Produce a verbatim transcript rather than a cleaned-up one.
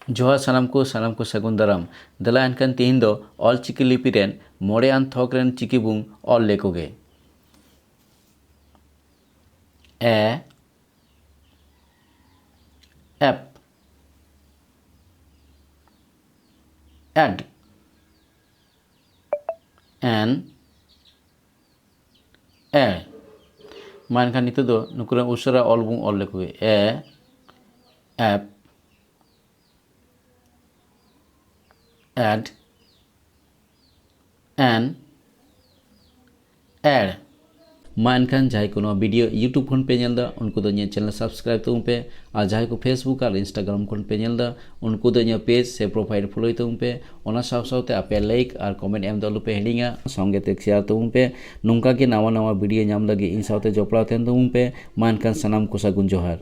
ᱡᱚᱦᱟᱨ ᱥᱟᱱᱟᱢ ᱠᱚ, ᱥᱟᱱᱟᱢ ᱠᱚ ᱥᱟᱹᱜᱩᱱ ᱫᱟᱨᱟᱢ᱾ ᱫᱮᱞᱟ ᱮᱱᱠᱷᱟᱱ ᱛᱤᱦᱤᱧ ᱫᱚ ᱚᱞ ᱪᱤᱠᱤ ᱞᱤᱯᱤ ᱨᱮᱱ ᱢᱚᱬᱮ ᱟᱱ ᱛᱷᱚᱠ ᱨᱮᱱ ᱪᱤᱠᱤ ᱵᱚᱱ ᱚᱞ ᱞᱮᱠᱚ ᱜᱮ᱾ ᱮ, ᱮᱯ, ᱮᱰ, ᱮᱱ, ᱮ᱾ ᱢᱟ ᱮᱱᱠᱷᱟᱱ ᱱᱤᱛᱚᱜ ᱫᱚ ᱱᱩᱠᱩ ᱨᱮᱱ ᱩᱥᱟᱹᱨᱟ ᱚᱞ ᱵᱚᱱ ᱚᱞ ᱞᱮᱠᱚ ᱜᱮ᱾ ᱮ, ᱮᱯ, ᱮᱰ, ᱮᱱ, ᱮᱲ᱾ ᱢᱟ ᱮᱱᱠᱷᱟᱱ ᱡᱟᱦᱟᱸᱭ ᱠᱚ ᱱᱚᱣᱟ video YouTube ᱠᱷᱚᱱ ᱯᱮ ᱧᱮᱞ ᱮᱫᱟ, ᱩᱱᱠᱩ ᱫᱚ ᱤᱧᱟᱹᱜ channel subscribe ᱛᱟᱵᱚᱱ ᱯᱮ᱾ ᱟᱨ ᱡᱟᱦᱟᱸᱭ ᱠᱚ Facebook ᱟᱨ Instagram ᱠᱷᱚᱱ ᱯᱮ ᱧᱮᱞ ᱮᱫᱟ, ᱩᱱᱠᱩ ᱫᱚ ᱤᱧᱟᱹᱜ page ᱥᱮ profile follow ᱛᱟᱵᱚᱱ ᱯᱮ᱾ ᱚᱱᱟ ᱥᱟᱶ ᱥᱟᱶᱛᱮ ᱟᱯᱮᱭᱟᱜ like ᱟᱨ comment ᱮᱢ ᱫᱚ ᱟᱞᱚ ᱯᱮ ᱦᱤᱲᱤᱧᱟ᱾ ᱥᱚᱸᱜᱮ ᱛᱮ share ᱛᱟᱵᱚᱱ ᱯᱮ᱾ ᱱᱚᱝᱠᱟ ᱜᱮ ᱱᱟᱣᱟ ᱱᱟᱣᱟ video ᱧᱟᱢ ᱞᱟᱹᱜᱤᱫ ᱤᱧ ᱥᱟᱶᱛᱮ ᱡᱚᱯᱲᱟᱣ ᱛᱟᱦᱮᱱ ᱛᱟᱵᱚᱱ ᱯᱮ᱾ ᱢᱟ ᱮᱱᱠᱷᱟᱱ ᱥᱟᱱᱟᱢ ᱠᱚ ᱥᱟᱹᱜᱩᱱ ᱡᱚᱦᱟᱨ᱾